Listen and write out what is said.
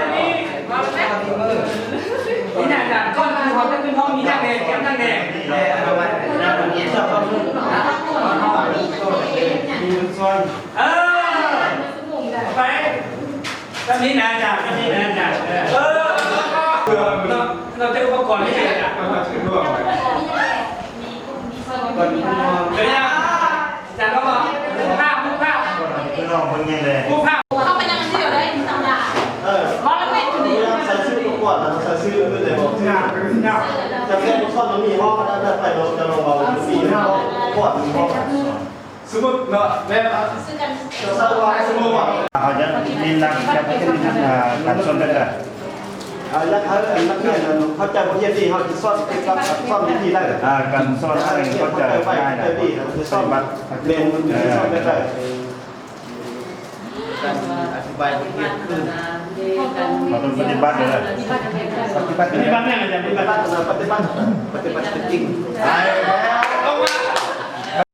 ນີ້ ນີ້ນະອາຈານ ກ່ອນເຂົາຈະຂຶ້ນຫ້ອງ ມີນັກແດ່ ຕຽມນັກແດ່ ເອີ ໄປ ແບບນີ້ນະອາຈານ ແບບນີ້ນະອາຈານ ເອີ ເອີ ນອກ ນອກຈາກອຸປະກອນນີ້ອາຈານ ເປັນຫຍັງ? ອາຈານ ເຮົາບອກຮູບພາບ ຮູບພາບ ພີ່ນ້ອງເບິ່ງແຍງແດງ ຮູບພາບ ເຂົ້າໄປນັ່ງທີ່ດຽວໄດ້ ມີຕຳລາ ເອີ ເວົ້າແລ້ວແມ່ນຢູ່ນີ້ ໃສ່ຊື່ປະກວດນະ ໃສ່ຊື່ເປັນໄດ໋ບໍ່ ຈຳແນກບໍ່ຊອບມັນມີຫ້ອງນັ້ນນະ ໄປລອງ ຈະລອງເອົາສີ່ຫ້ອງປະກວດມີຫ້ອງ ສົມມຸດເນາະ ແມ່ນ ເຮົາຈະເນັ້ນໜັກຈະເປັນ ອ່າ ການສອນແບບໃດ? ອ່າ ຢາກໃຫ້ນັກຮຽນນັ້ນເຂົ້າໃຈບົດຮຽນທີ່ເຮົາຊິສອນ ສອນວິທີໃດ ອ່າ ການສອນໃຫ້ເຂົ້າໃຈງ່າຍນະ ປະຕິບັດ ແມ່ນ ເອີ ສອນແບບໃດ? ການອະທິບາຍບົດຮຽນຄື ເຮົາຕ້ອງປະຕິບັດເດີ ປະຕິບັດ ປະຕິບັດຫຍັງອາຈານ? ປະຕິບັດ ປະຕິບັດ ປະຕິບັດຈິງ.